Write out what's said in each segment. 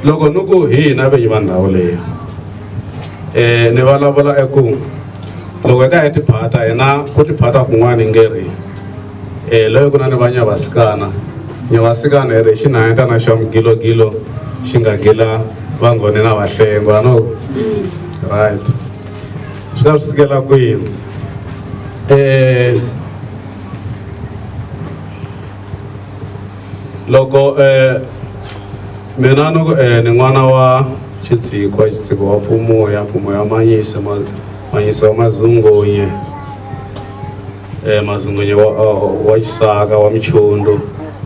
Loko ni ku hi hina vinyi va ndhawu leyi, ni vulavula eku loko hi ka hi tiphata hina ku tiphata kun'wana hi nge ri loyi ku na ni va Nyavasikana. Nyavasikana hi ri xinhwanyetana xa mugilogilo xi nga gila Vangoni na Vahlengwa no? Right. Swi ta swi sukela kwini? Loko mina ni ku ni n'wana wa Xitsikwa, Xitsikwa wa Pumuya, Pumuya wa Manyisa, Manyisa wa Mazungunye, Mazungunye wa Xisaka wa Michundu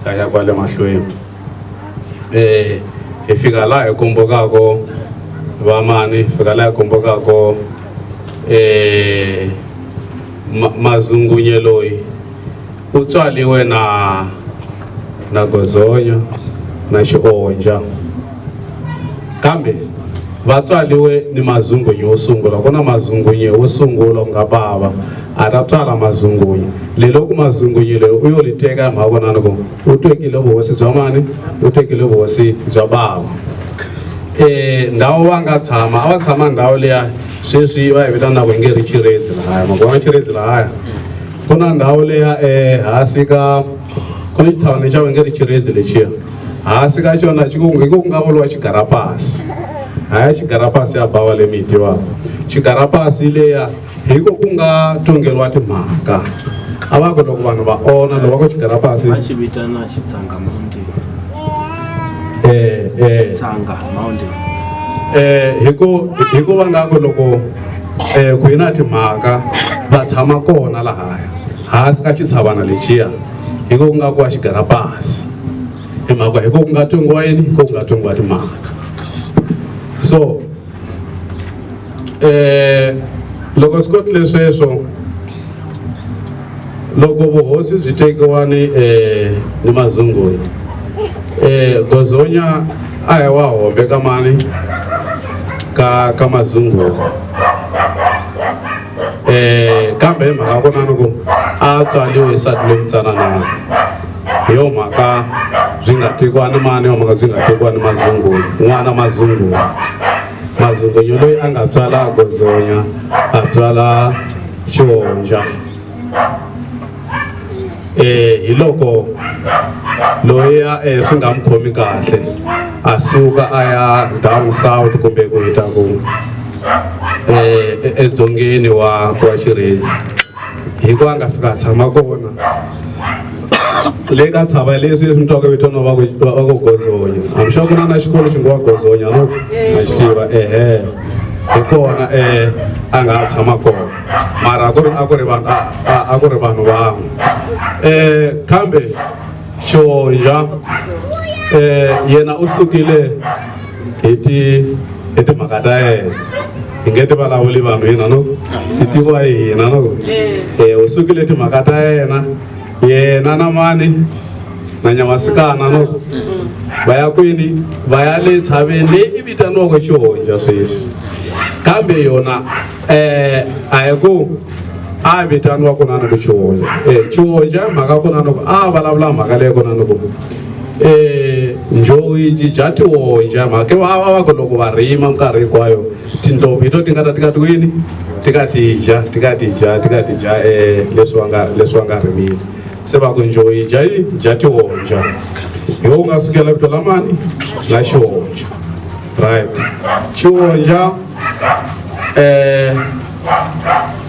ya ya kwale mahlweni. Hi fika laha hi kombokako vamani, fika laha hi kombokako Mazungunye loyi u tswaliwe na Gozonya na Xionja, kambe va tswaliwe ni Mazungunye wo sungula. Ku na Mazungunye wo sungula ku nga bava a ta tswala Mazungunye le, loko Mazungunye loyi u yo li teka hi mhaka kona ku u tekile vuhosi bya mani, u tekile vuhosi bya bava. Ndhawu va nga tshama, a va tshama ndhawu liya sweswi va yi vitanaka hi nge ri Chiredzi lahaya. Ma vona Chiredzi lahaya, ku na ndhawu liya hansi ka ku na xitshavana lexi va nge ri Chiredzi lexiya, hansi ka xona xi ku hi ku nga vuriwa Xigarapasi. Haya Xigarapasi ya bava le mi yi tivaka Xigarapasi leya, hi ku ku nga tongeriwa timhaka, a va ku loko vanhu va onha loko va ku Xigarapasi va xi vitana Xitsanga Mountain. Xitsanga Mountain. Hi ku va nga ku loko ku yi na timhaka va tshama kona lahaya hansi ka xitshavana lexiya, hi ku nga ku wa Xigarapasi, hi mhaka hi ku ku nga tongiwa yini, ku nga tongiwa timhaka. So loko swi kotile sweswo, loko vuhosi byi tekiwa ni Mazunguni, Gozonya a hi wa hombe ka mani ka Mazunguni, kambe hi mhaka kona ni ku a tswaliwe hi nsati loyi ntsanana, hi yo mhaka byi nga tekiwa ni mani, yo mhaka byi nga tekiwa ni Mazunguni. N'wana Mazunguni, Mazungunye loyi a nga tswala Gozonya a tswala Xionja. Hi loko loyi swi nga n'wi khomi kahle a suka a ya down south, kumbe ku hita ku edzongeni wa Chiredzi, hi ku a nga fika a tshama kona le ka tshava leswi mi twaka vitaniwa va ku Gozonya. I'm sure ku na na xikolo xi ngo wa Gozonya no ma xi tiva. Ehe, hi kona a nga tshama kona, mara a ku ri vanhu a ku ri vanhu van'we. Kambe Xonja yena u sukile hi timhaka ta yena, hi nge ti vulavuli vanhu hina no ti tiviwa hi hina no. U sukile timhaka ta yena, yena na mani na Nyamasikana no va ya kwini, va ya le tshaveni leyi i vitaniwaka Xihonja sweswi, kambe yona a hi ku a vitaniwa kuna ni ku Xihonja. Xihonja mhaka kuna ni ku a vulavula mhaka leyi kuna ni ku njoyi dya tihonja, mhaka va va ku loko va rima minkarhi hinkwayo tindlopfu hi to ti nga ta ti nga ti wini ti nga ti dya ti nga ti dya ti nga ti dya leswi va nga rimile, se va ku njoyi dya yi dya tihonja, hi wo nga sukela vito la mani la Xihonja. Right, Xihonja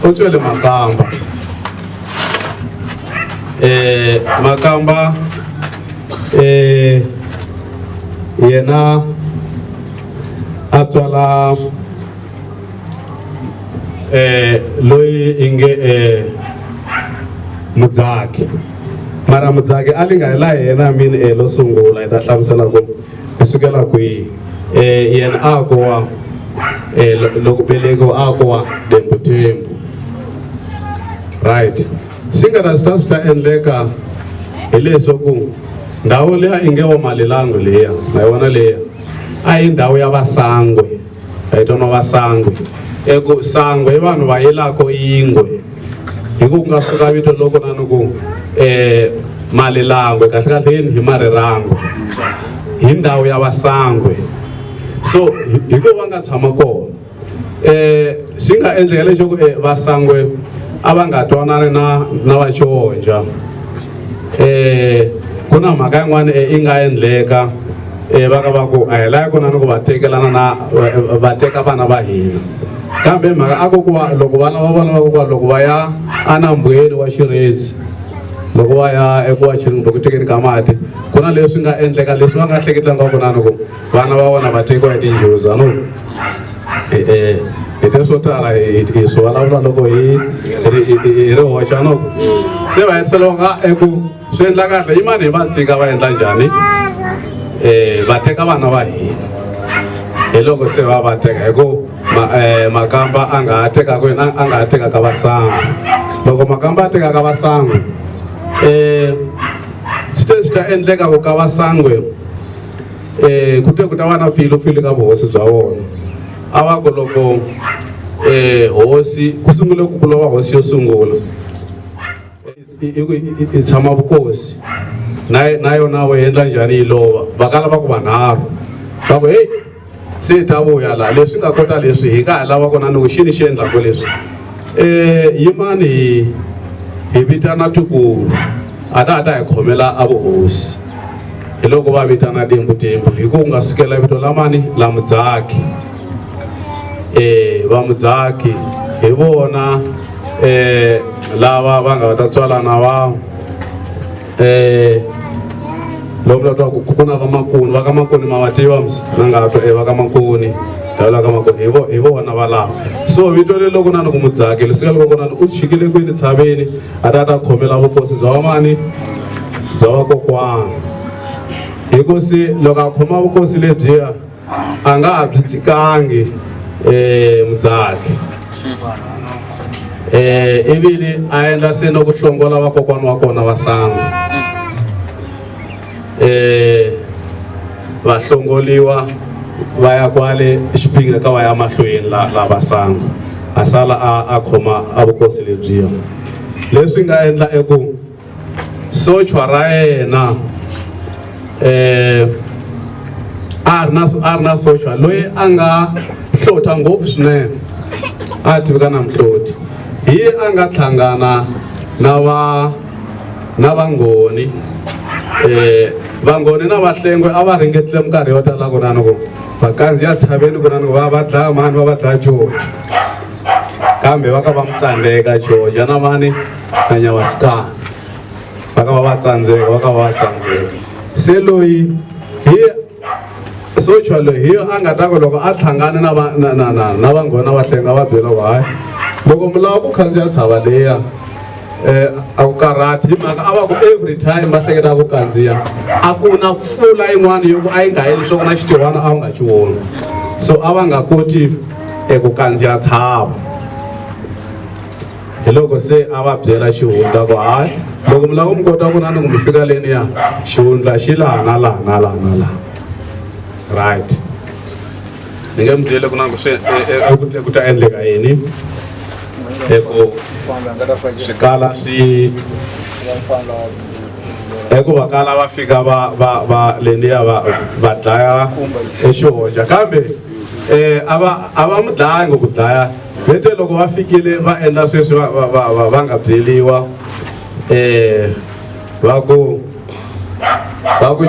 u tswele Makamba. Makamba yena a tswala loyi inge Mudzaki, mara Mudzaki a li nga hi la yena mini lo sungula. Hi ta hlamusela ku hi sukela kwihi. Yena a ku wa loko velekiwa a ku wa Dembutembu. Right, swi nga ta swi ta endleka hileswaku ndhawu liya i nge wa Malilangu leya na yona leya a yi ndhawu ya Vasangwe, va vitaniwa Vasangwe. Eku Sangwe i vanhu va yelako yingwe, hi ku nga suka vito loko na ni ku Malilangwe kahle kahle yini hi Marirango, hi ndhawu ya Vasangwe. So hi ku va nga tshama kona swi nga endleka leswaku Vasangwe a va nga twanani na Vaconja. Ku na mhaka yin'wana yi nga endleka va ka va ku a hi lavi ku na ni ku va tekelana na va teka vana va hina, kambe mhaka a ku ku va loko vana va vona va ku loko va ya enambweni wa Xiredzi, loko va ya eku wa kumbe ku tekeni ka mati, ku na leswi nga endleka leswi va nga hleketanga ku na ni ku vana va vona va tekiwa hi tinjhuza no. Hi te swo tala hi swi vulavula loko hi ri hoxa no. Se va hetisela va eku swi endla kahle yimani hi va tshika va endla njhani, va teka vana va hina. Hi loko se va va teka hi ku Makamba a nga ha teka kwini, a nga ha teka ka Vasangu. Loko Makamba a teka ka Vasangu, swi te swi ta endleka ku ka Vasangwe ku te ku ta va na pfilupfilu ka vuhosi bya vona. A va ku loko hosi ku sungule ku lova hosi yo sungula i tshama vukosi na yona vo endla njhani yi lova, va kala va ku vanharhu va ku heyi se ta vuya laha leswi nga kota leswi hi ka ha lava kona ni ku xini xi endlaku leswi. Yimani hi vitana tukulu a ta ta hi khomela a vuhosi. Hi loko va vitana Dembutembu hi ku nga sukela vito la mani la Mudzaki. Va Mudzaki hi vona lava va nga ta tswalana va loko la twa ku ku na va Makuni, va ka Makuni ma va tiva msi na nga twa va ka Makuni la ka Makuni hi vona va lava. So vito leri loko na ni ku Mudzaki ri suka loko na ni u chikile kwini tshaveni a ta ta khomela vukosi bya vamani bya vakokwana. Hi ku se loko a khoma vukosi lebyiya a nga ha byi tshikangi Mudzaki, ivili a endla se no ku hlongola vakokwana wa kona Vasangu, va hlongoliwa va ya kwale xiphinga ka va ya mahlweni la Vasangu, a sala a khoma a vukosi lebyiya. Leswi nga endla eku sochwa ra yena a ri na sochwa loyi a nga hlota ngopfu swinene, a tiveka na muhloti, hi a nga hlangana na Vangoni. Vangoni na Vahlengwe a va ringetile minkarhi yo tala ku na ni ku va kandziya tshaveni ku na ni ku va va dlaya mani, va va dlaya George, kambe va ka va n'wi tsandzeka George na mani na Nyamasikana, va ka va va tsandzeka, va ka va va tsandzeka. Se loyi hi sochwa loyi hi a nga ta ku loko a hlangane na va na na na na Vangoni Vahlenga va byela ku hayi loko mi lava ku khandziya tshava leya a ku karhati, hi mhaka a va ku every time va hleketa ku kandziya a ku na mpfula yin'wana yo ku a yi nga heli swa ku na xitiwana a wu nga xi voni, so a va nga koti eku kandziya tshava. Hi loko se a va byela xihundla ku hayi loko mi lava ku mi kota ku na ni ku mi fika leniya xihundla xi laha na laha na laha na laha, right? Ni nge mi byele ku na ku swi ku ta endleka yini eku swi kala swi eku va kala va fika va va va leniya va va dlaya exihonja, kambe a va mi dlayangi ku dlaya vete loko va fikile va endla sweswi va nga byeliwa va ku va ku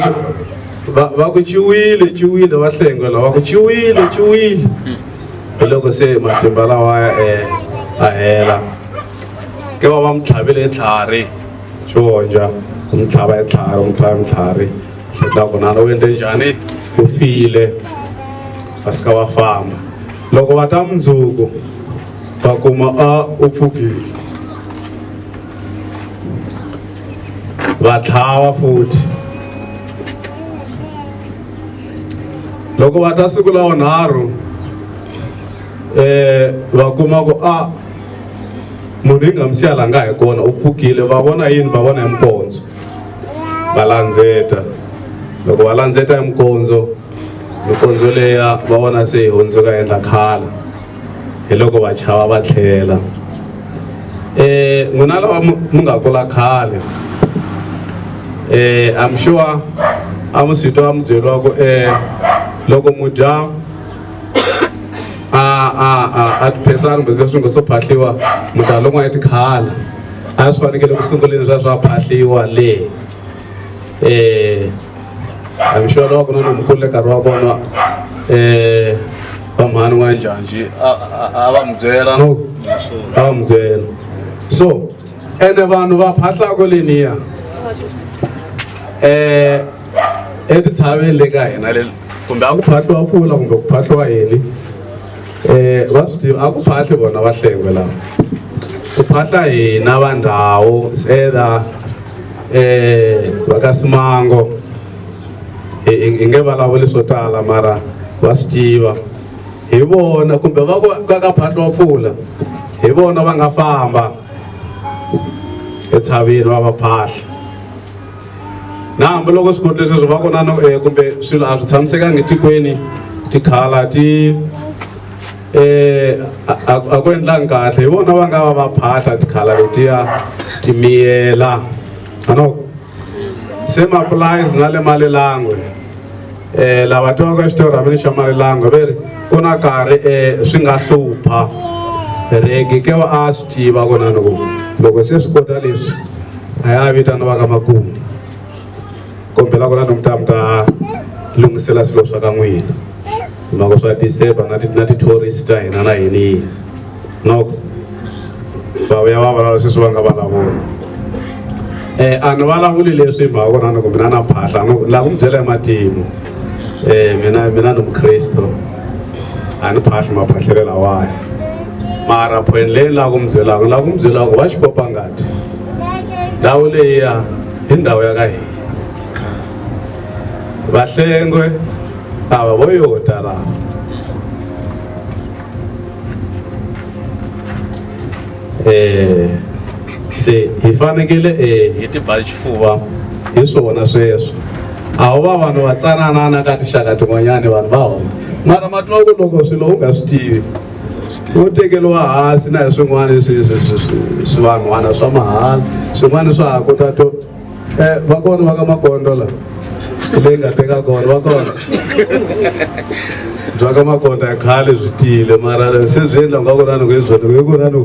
va ku ciwile ciwile va hlengwe lava ku ciwile ciwile. Hi loko se matimba lawa a hela ke va va n'wi tlhavile hi tlhari xihonja, n'wi tlhava hi tlhari, n'wi tlhava hi tlhari, hleketa ku nana u endle njhani, u file. Va suka va famba, loko va ta mundzuku va kuma a u pfukile, va tlhava futhi. Loko va ta siku la vunharhu va kuma ku a munhu yi nga mi siya la nga hi kona u pfukile, va vona yini, va vona hi mikondzo, va landzeta. Loko va landzeta hi mikondzo, mikondzo leya va vona se yi hundzuka endla khala, hi loko va chava va tlhela. N'wina lava mi nga kula khale, I'm sure a mi swi twa mi byeriwa ku loko mu dya A a a a tiphesani kumbe leswi ngo swo phahliwa mutalo n'wa i tikhala a swi fanekele ku sunguleni swa swa phahliwa le I'm sure loko ku na lonkulu nkarhi wa kona va mhani wa njhanji a va mi byela no a va mi byela so ene vanhu va phahlako leniya etitshaveni le ka hina le kumbe a ku phahliwa pfula kumbe ku phahliwa yini va swi tiva a ku phahli vona vahlengwe lava ku phahla hina va ndhawu is either va ka Simango hi nge vulavuli swo tala mara va swi tiva hi vona kumbe va ku ka ka phahliwa mpfula hi vona va nga famba etshaveni va va phahla na hambiloko swi kote sweswo va ku na no kumbe swilo a swi tshamisekanga etikweni tikhala ti a ku endlangi kahle hi vona va nga va va phahla tikhala letiya ti miyela ano same applies na le Malilangwe lava tivaka xitori hambi xa Malilangwe ve ri ku na nkarhi swi nga hlupha regi ke va a swi tiva kona ni ku loko se swi kota leswi a ya vitana va ka makumu kombela ku na ni mi ta mi ta lunghisela swilo swa ka n'wina mhaka swa disturb na ti na ti-tourist ta hina na hini no va vuya va vulavula sweswi va nga vulavula a ni vulavuli leswi hi mhaka kona ni ku mina na phahla no la ku mi byela hi matimu mina ni mukristo a ni phahli maphahlelo lawaya mara point leyi la ku mi byelaka la ku mi byelaka va xipopa ngati ndhawu leyiya i ndhawu ya ka hina vahlengwe ava vo yo tala se hi fanekele hi ti ba xifuva hi swona sweswo a wu va vanhu va tsananana ka tinxaka tin'wanyani vanhu va huma mara ma twa ku loko swilo u nga swi tivi u tekeriwa hansi na hi swin'wana swi vanhwana swa mahala swin'wana swa ha kota to va kona va ka Makondo la leyi nga teka kona va kona bya ka Makondo ya khale byi tiyile mara se byi endla nga kona ni ku hi byona hi kona ni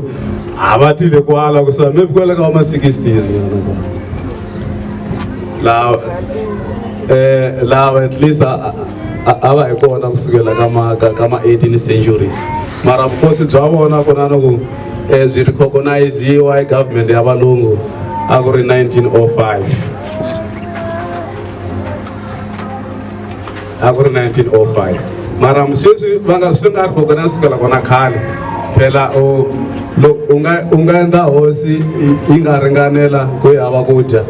a va tile kwala ku sa maybe kwala ka va ma 60s nyana kwala lava lava at least a va hi kona kusukela ka ma ka ma 18 centuries mara vukosi bya vona kona ni ku byi recogniziwa hi government ya valungu a ku ri 1905 a ku ri 1905 mara sweswi va nga swi nga recognize sukela kona khale phela u u nga endla hosi yi nga ringanela ku yi hava ku dya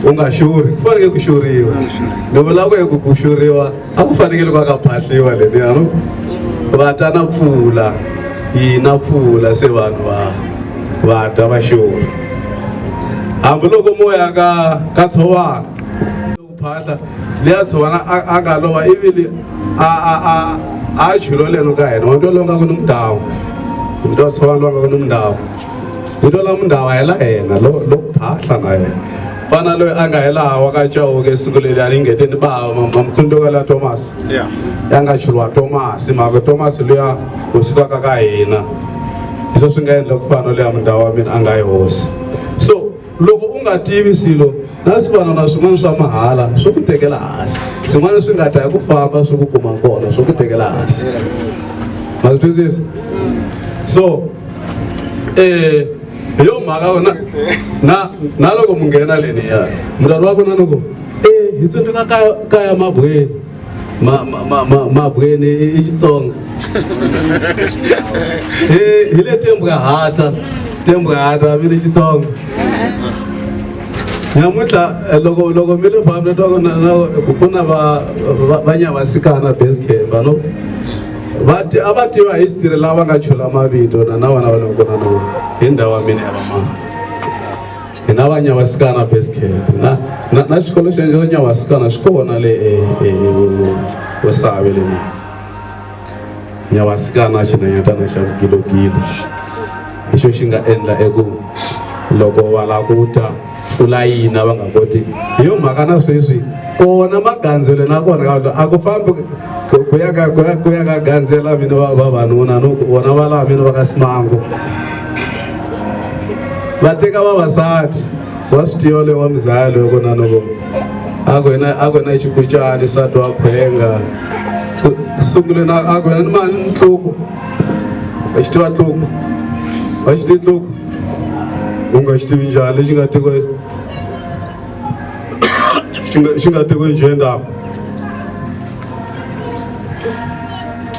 u nga xurhi ku fanekele ku xurhiwa ni vula ku ku ku xurhiwa a ku fanekele ku a ka phahliwa leniya no va ta na mpfula yi na mpfula se vanhu va va ta va xurha hambiloko mo ya ka ka tshovana ku phahla liya tshovana a nga lova ivili a a a a chulo leno ka yena wa twa lowu nga ku ni mundhawu mntu wa tshovana lowu nga ku ni mundhawu vito la mundhawu a hi la yena lo lo phahla na yena fana loyi a nga hi laha wa ka Chauke siku leri a ni nghete ni bava ma la Thomas ya nga churiwa Thomas mhaka Thomas luya u sukaka ka hina hi swo swi nga endla ku fana luya mundhawu wa mina a nga yi hosi so loko u nga tivi swilo na swivana na swin'wana swa mahala swi ku tekela hansi swin'wana swi nga ta hi ku famba swi ku kuma kona swi ku tekela hansi ma swi twisisa so hi yo mhaka na na na loko mu nghena leniya mulalo wa kona ni ku hi tsundzuka kaya kaya mabweni ma ma ma ma mabweni i Xitsonga hi le Tembwahata Tembwahata vi le Xitsonga namuntlha loko loko mi le famba twa ku na ku na va va Nyavasikana base camp no va a va tiva history lava nga chula mavito na na vana va le kona no hi ndhawu ya mina ya vamana hina va Nyavasikana base camp na na na xikolo xa Nyavasikana xi kona le Vusavi le Nyavasikana xinhwanyatana xa vugilogilo hi xo xi nga endla eku loko va lava ku ta mpfula yina va nga koti hi yo mhaka na sweswi kona ma magandzelo na kona a ku fambi ku ya ka ku ya ku ya ka gandzela mina va vavanuna no vona va laha mina va ka simangu va teka vavasati wa swi tiva loyi wa muzaya loyi kona no vona a ku yena a ku yena xikucani nsati wa khwenga sunguleni a ku yena ni mani ntluku wa xi tiva tluku wa xi tivi tluku u nga xi tivi njhani lexi nga tiko xi nga tiko njhe ndhawu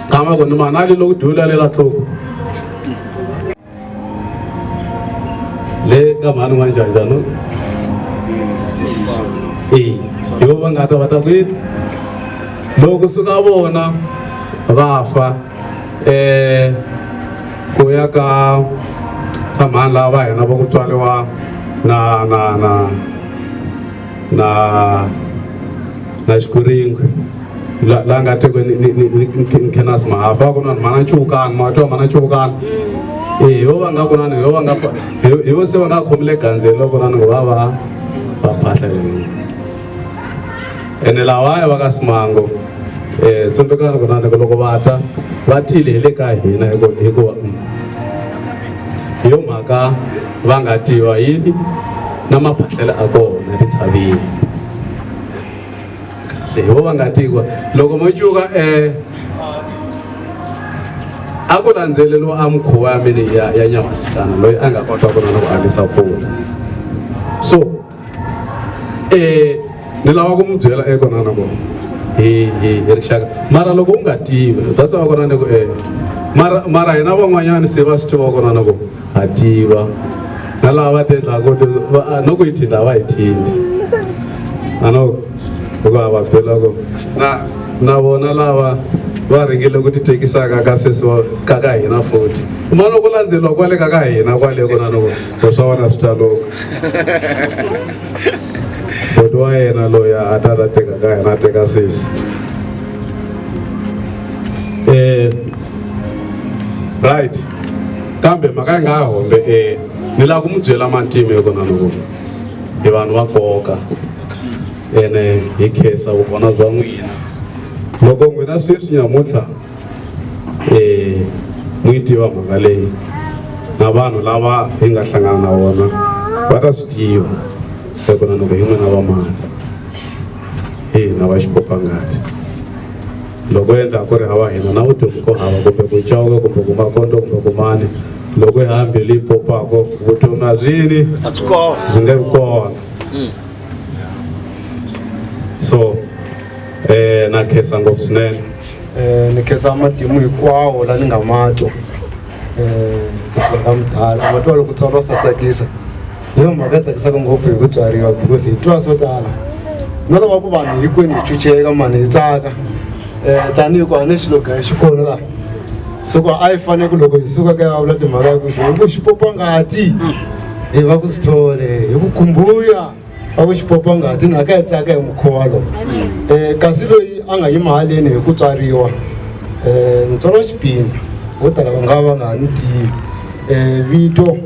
tshama ku ni mani a li loko dula lela tluku le ka mhani n'wa njhanjhani e hi vo va nga ta va ta ku yini loko suka vona va fa um ku ya ka ka mhani lava va hina va ku tswariwa na na na na na xikuringwe la la nga teko ni ni ni ni Khenas Mahafa ku na mhana Chukani ma twa mhana Chukani eh ho va nga ku na ho va nga hi vo se va nga khomile gandzelo ku na ni va va va phahla leyi ene lawaya va ka Simango eh tsundzukani ku na loko va ta va tile hi le ka hina hikuva hi yo mhaka va nga tiva yini na maphahlelo a kona titshavini se hi vo va nga tikwa loko mo cuka um a ku landzeleriwa a mukhuva ya mini ya ya nyamasikana loyi a nga kota ku na ku alisa pfula so ni lava ku mi byela ekonana ku hi hi hi rixaka mara loko u nga tivi that's why kona ni ku mara mara hina van'wanyana se va swi tiva kona na ku ha tiva na lava va ti endlaka no ku yi thinda va yi thindi a no hikuva va byela ku na na vona lava va ringile ku ti tekisaka ka sesi wa ka ka hina futhi ma loko landzeliwa kwale ka ka hina kwale ku na loko swa vona swi ta luka boti wa yena loyi a ta ta teka ka hina a teka sesi right kambe mhaka yi nga ha hombe ni lava ku mi byela matimu ya kona loko hi vanhu va nkoka ene hi khensa vukona bya n'wina loko n'wina sweswi nyamuntlha mu yi tiva mhaka leyi na vanhu lava hi nga hlangana na vona va ta swi tiva ekona loko hi n'wina va mani hi hina va xipopangati loko endla ku ri hava hina na vutomi ko hava kumbe ku cawuka kumbe ku makondo kumbe ku mani loko hi hambi leyi popako vutomi a byi yini byi nge vi kona so na khensa ngopfu swinene. Ni khensa matimu hinkwawo la ni nga ma twa kusuka ka mudala ma twa loko tswariwa swa tsakisa hi yo mhaka yi tsakisaka ngopfu hi ku tswariwa because hi twa swo tala no lava ku vanhu hinkwenu hi chucheka mani hi tsaka tanihi ku a ni xilogani xi kona laha so ku a yi fanele ku loko hi suka ka ya vula timhaka ya ku hi ku xipopa ngati hi va ku sithole hi ku khumbuya va ku xipopa ngati na ka hi tsaka hi mukhuva lowu kasi loyi a nga yima haleni hi ku tswariwa ntswalo wa xipindza vo tala va nga va nga ha ni tivi vito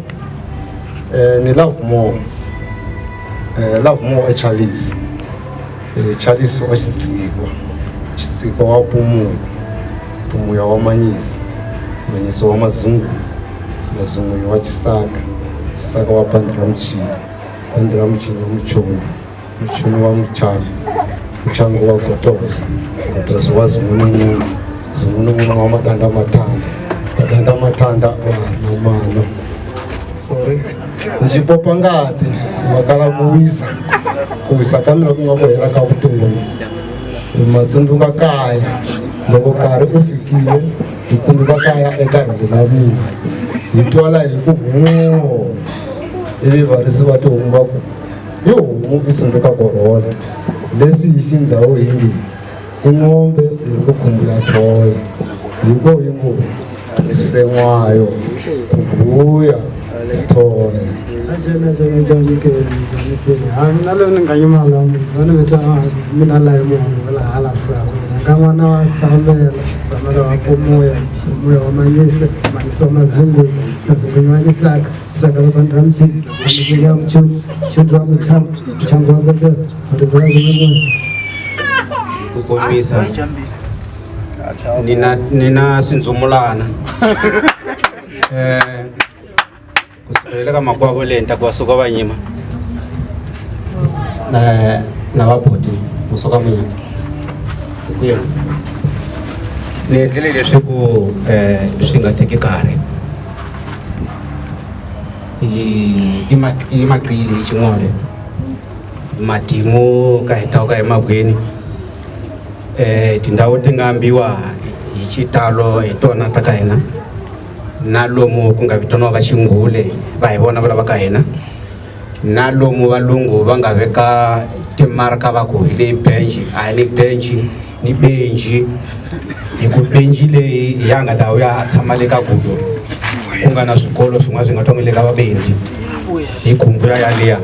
ni Lovemore Lovemore wa Charles Charles wa Xitsikwa Xitsikwa wa Pumuya Pumuya wa Manyisi Manyisi wa Mazungu Mazungu wa Xisaka Xisaka wa bandi ra Muchini bandi ra Muchini wa Muchunu Muchunu wa Muchangu Muchangu wa Gotosa Gotosa wa Zungunununu Zungunununu wa Matanda Matanda Matanda Matanda wa na mano sorry ni xipopa ngati makala ku wisa ku wisa ka mina ku nga ku hela ka vutomi ma tsundzuka kaya loko nkarhi u fikile hi tsundzuka kaya eka rhumbi la mina hi twala hi ku hoo ivi varisi va tihomu va ku i homu i tsundzuka korhola leswi hi xindhawu hi nge i ng'ombe yi ri ku khumbula thoya hi ko yi ngo sen'wayo khumbuya sithoya Na loyi ni nga yima la va ni vitana mina Layimoni va la hala Sawu nga n'wana wa Samela Samela wa Pumuya Pumuya wa Manyise Manyise wa Mazunguni Mazunguni wa Isaka Isaka wa Bandra Mchini Mchini wa Mchuni Mchuni wa Mchangu Mchangu wa Gobe Gobe wa Zungununi. ku komisa ni na ni na swindzumulana ku sukela ka makwavo le ni ta ku va suka va nyima na na vaboti ku suka munyama ku ni endlele leswi ku swi nga teki nkarhi i maqili hi xin'wale matimu ka hi ka emagweni tindhawu ti nga ambiwa hi xitalo hi tona ta ka hina na lomu ku nga vitaniwa va xinghule va hi vona va lava ka hina na lomu valungu va nga veka timarka va ku hi leyi benji a hi ni benji ni benji hi ku benji leyi ya nga ta vuya a tshama le ka gudo ku nga na swikolo swin'wana swi nga tonga le ka vabenzi hi khumbu ya yaliya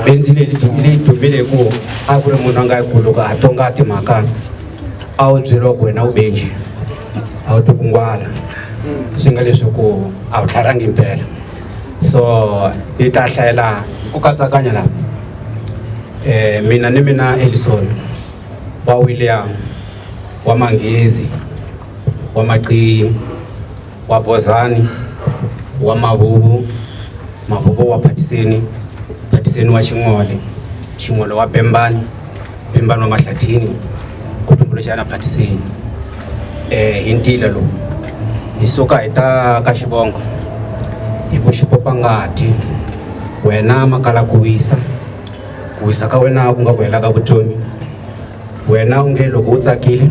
benzi leyi leyi dumile hi ku a ku ri munhu a nga yi kuluka a tonga timhaka a wu byeriwa ku wena u benji a wu ti kungwala swi nga leswi ku a wu tlharangi mpela so ni ta hlayela hi ku katsakanya laha mina ni mina Ellison wa William wa Manghezi wa Maqiyi wa Bozani wa Mavuvu Mavuvu wa Phatiseni Phatiseni wa Xing'ole Xing'ole wa Bembani Bembani wa Mahlathini ku tumbuluxana Phatiseni hi ntila lowu hi suka hi ta ka xivongo hi ku xipopa ngati wena makala ku wisa ku wisa ka wena ku nga ku hela ka vutomi wena u nge loko u tsakile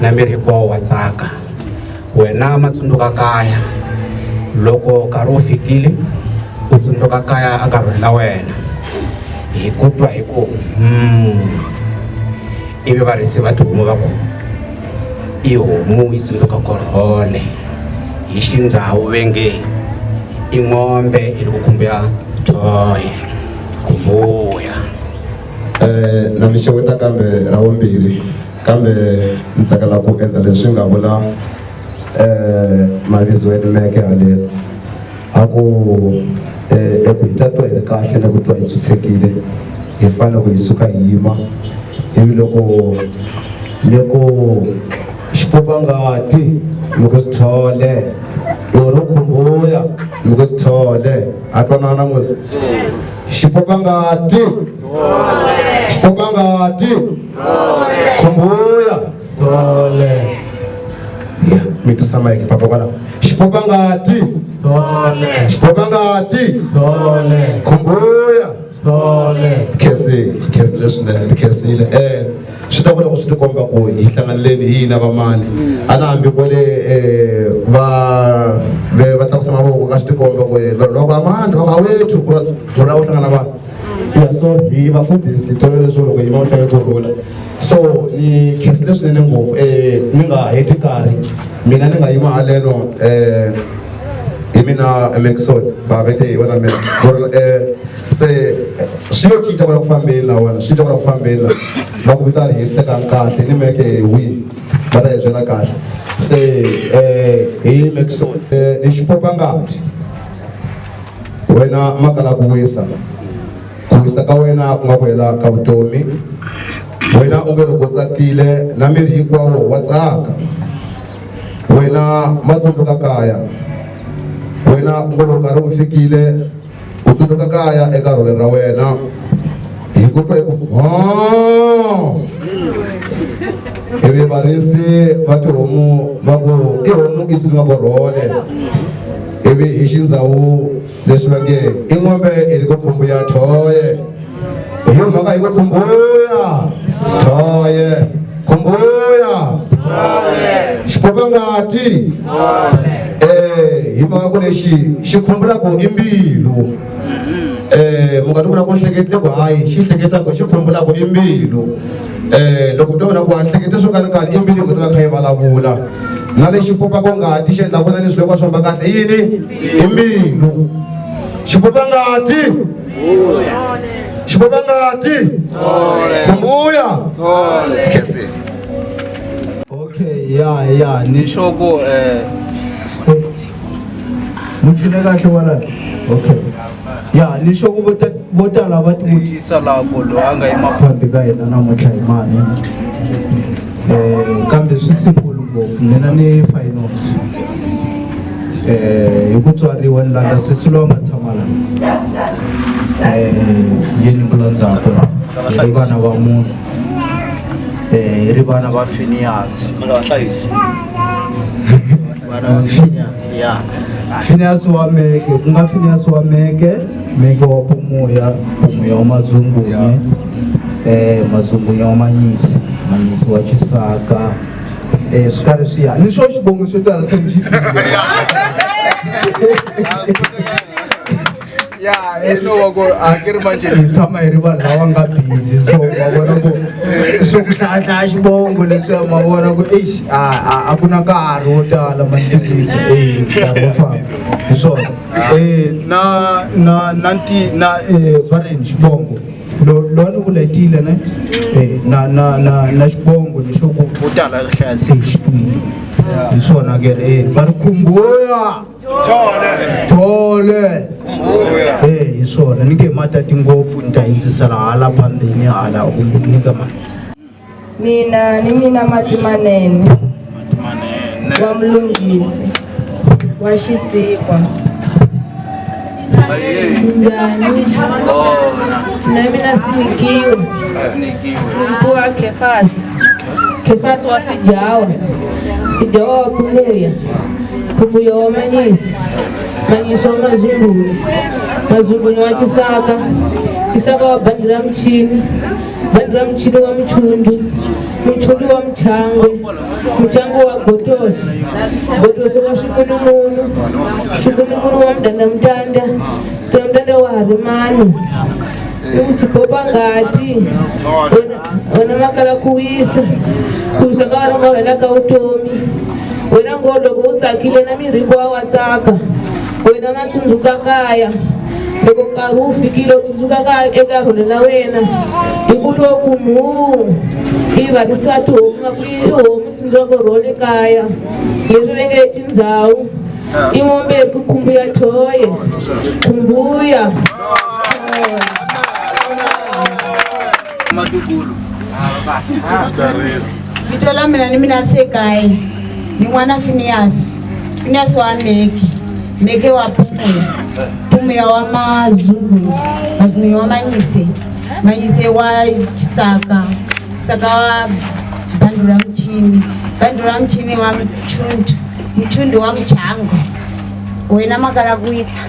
na miri hinkwawo wa tsaka wena ma tsundzuka kaya loko nkarhi wu fikile u tsundzuka kaya a nkarhini la wena hi ku twa hi ku ivi varisi va tihomu va ku i homu yi tsundzuka korhole hi xindhawu ve nge i ng'ombe i ri ku khumbuya thoye kumbuya Na mi xeweta kambe ra vumbirhi kambe ni tsakela ku endla leswi nga vula mavizo ya meke haleni a ku eku hi ta twa hi ri kahle na ku twa hi tshutshekile hi fanele ku hi suka hi yima ivi loko ni ku xipopa ngati ni ku sithole i ri khumbuya ni ku sithole ha twanana musi xipopa ngati xipopa ngati khumbuya ya mi tirhisa mayike papa kwalaho xipopa ngati xipopa ngati khumbuya khensile khensile swinene khensile swi ta vula ku swi tikomba ku hi hlanganeleni hi hina vamani a na hambi kwale va ve va tlakusa mavoko ka swi tikomba ku loko amani va nga wethu ku la ku hlangana vanhu ya so hi vafundhisi tolovele leswo loko yima u ku rhula so ni khensile swinene ngopfu ni nga heti nkarhi mina ni nga yima haleno hi mina Maxon va vete hi wena mina se swi yo cinca kwala ku fambeni na wena swi cinca kwala ku fambeni la va ku vita ri hetisekanga kahle ni meke wi va ta hi byela kahle se hi Maxon ni xipopa ngati wena makala ku wisa ku wisa ka wena ku nga ku hela ka vutomi wena u nge loko u tsakile na miri hinkwawo wa tsaka wena ma tsundzuka kaya wena u ngo loko nkarhi wu fikile u tsundzuka kaya eka rhole ra wena hi ku twa hi ku ivi varisi va tihomu va ku i homu i tsundzuka ku rhole ivi hi xindhawu leswi va nge i n'ombe i ri ku khumbuya thoye hi yo mhaka hi ku khumbuya thoye khumbuya xipopa ngati hi mhaka ku lexi xi khumbulaka i mbilu mu nga ti vona ku ni hleketile ku hayi xi hleketaka xi khumbulaka i mbilu loko mi ta vona ku a ni hlekete swo kanikani i mbilu yi nga ta va kha yi vulavula na lexi popaka ngati xi endlaka na leswi loko swi famba kahle i yini i mbilu xipopa ngati xipopa ngati kumbuya khensile Okay, ya ya ni sure ku ni pfune kahle wala okay ya ni sure ku vo ta vo tala va tivutisa laha ku loyi a nga yima phambi ka hina namuntlha hi mani um kambe swi simple ngopfu mina ni finals um hi ku tswariwa ni landza sesi loyi a nga tshama la um yeni ku landzaka hi ri vana va munhu um hi ri vana va finiyasi Mi nga va hlayisi. Vana va Phineas ya Phineas wa Meke ku nga Phineas wa Meke Meke wa Pumuya Pumuya wa Mazungunye eh Mazungunye wa Manyisi Manyisi wa Chisaka eh swi karhi swi ya ni swo xivongo swo tala se mi xi ya hi lowa ku a ke ri manje hi tshama hi ri vanhu lava nga busy so ma vona ku swo ku hlayahlaya xivongo leswiya ma vona ku eish a a a ku na nkarhi wo tala ma ni twisisa e nkarhi wo famba hi swona na na na nti na va ri yini xivongo lo lo ni vuletile ne na na na na xivongo lexo ku vo tala ri hlaya se hi xi twile hi swona ke ri va ri khumbuya Sithole. Eh, hi swona ni nge matati ngopfu ni ta hindzisela hala phambeni hala kumbe ku nyika mali. Mina ni mina mati manene wa mlunghisi wa xitsikwa. Njhani? Na mina sinikiwe. Sinikiwa Kefasi. Kefasi wa Fijawa. Fijawa wa Pumuya. Pumuya wa Manyisi. Manyisi wa Mazunguni. Mazunguni wa Chisaka. Chisaka wa Bandi ra Muchini. Bandi ra Muchini wa Muchundu. Muchundu wa Muchangwe. Muchangwe wa Gotosi. Gotosi wa Swikunungunu. Swikunungunu wa Mdandamtanda. Mdandamtanda wa Harimani. Uchipopa ngati wena makala ku wisa ku wisa ka wena nga wena ka vutomi wena ngo loko u tsakile na miri hinkwawo wa tsaka wena ma tsundzuka kaya loko nkarhi wu fikile u tsundzuka kaya eka rhole la wena hi ku twa ku mhuu i varisa tihomu nga ku i homu tsundzuka ku rhole kaya leswi va nge tindhawu i mombe ku khumbuya thoye khumbuya Vito la mina ni mina Sekayi ni n'wana Finiyasi Finiyasi wa Meke Meke wa Pumuya Pumuya wa Mazungu Mazungu wa Manyise Manyise wa Chisaka Chisaka wa Bandura Mchini Bandura Mchini wa Mchundu Mchundu wa Mchango wena makala kuwisa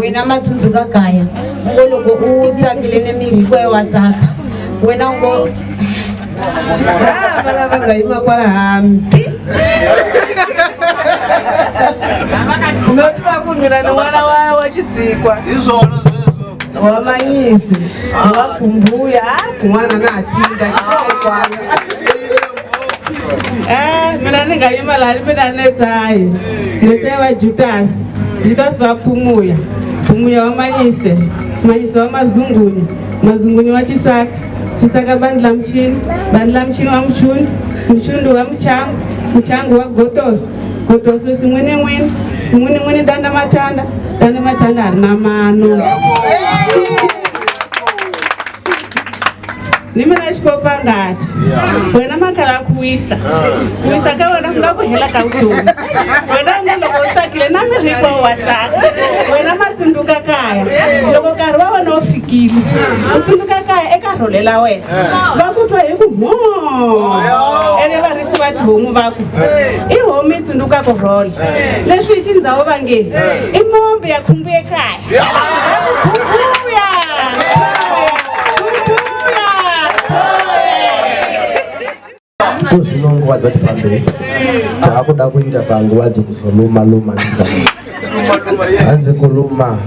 wena ma tsundzuka kaya u ngo loko u tsakile ni miri hinkwayo wa tsaka wena u ngo va lava nga yima kwala hambi no tiva ku mina ni n'wana wa wa xitsikwa Hi swona sweswo. wa manyisi wa kumbuya kun'wana na ha tinda xitsongo kwala mina ni nga yima laha mina Netsayi Netsayi wa Judas Judas wa Pumuya Pumuya wa Manyise Manyise wa Mazunguni Mazunguni wa Chisaka Chisaka bandi la Mchini bandi la Mchini wa Mchundu Mchundu wa Mchangu Mchangu wa Gotoso Gotoso Simwinimwini Simwinimwini danda matanda danda matanda a ri na mano ni mina xipopa ngati wena makala ku wisa ku wisa ka wena ku nga ku hela ka vutomi wena nga loko u tsakile na miri hinkwawo wa tsaka wena ma tsundzuka kaya loko nkarhi wa wena wu fikile u tsundzuka kaya eka rhole la wena va ku twa hi ku mho ene varisi va tihomu va ku i homu yi tsundzuka ku rhole leswi hi xindhawu va nge i mombe ya khumbu ekaya khumbuya Ko zvino nguva dzati fambei taakuda kuinda panguva dzekuzoluma luma hanzi kuluma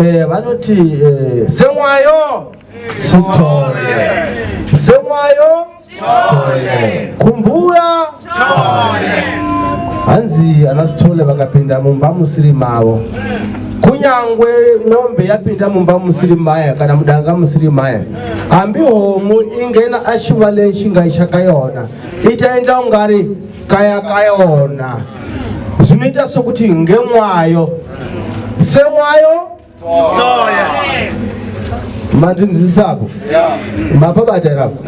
eh, vanoti eh, semwayo sithole semwayo kumbuya hanzi ana sithole vakapinda mumba musiri mavo kunyangwe n'ombe yapinda mumba musiri maya kana mudanga musiri maya hambi homu ingena axivaleni xi nga xa ka yona i ta endla ungari kaya ka yona zvinoita sokuti ngemwayo semwayo Mandinzwisako mapabata here apo?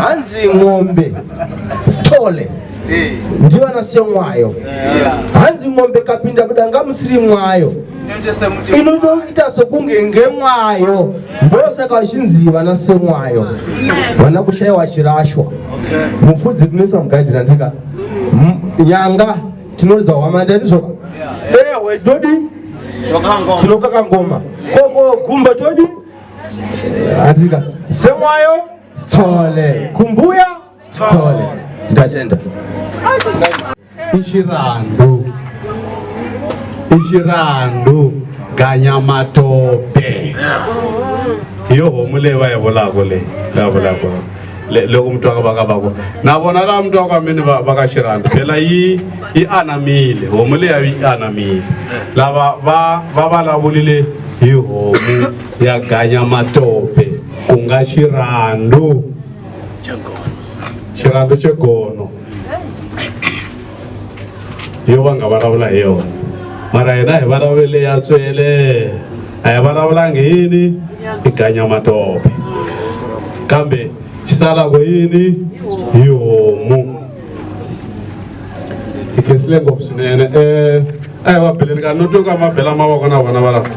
Hanzi mombe Sithole ndivana semwayo. Hanzi mombe kapinda mudanga musiri mwayo inotoita sekunge ngemwayo, ndosaka vachinzi vana semwayo vana kushaiwa chirashwa. Mufudzi tinoisa mugaidhira ndika nyanga tinoridza hwamanda ndizvoka ehwe todi tinokaka ngoma koko gumba todi andika semwayo Sithole kumbuya Sithole. Ndatenda. I xirandu i xirandu ganyamatope hi yo homu leyi va yi vulaka leyi va vulaka loko mutwa ka va ka va ku na vona laha mutwa ka mini va va ka xirandu phela yi yi anamile homu leya yi anamile lava va va vulavulile hi homu ya ganyamatope ku nga xirandu xirandu xegono yo va nga vulavula hi yona mara hina hi vulavule ya tswele a hi vulavulangi yini i ganyamatope kambe xi salako yini hi homu hi khensile ngopfu swinene um a hi va beleni ka no twa ka ma bela mavoko na vona va lava.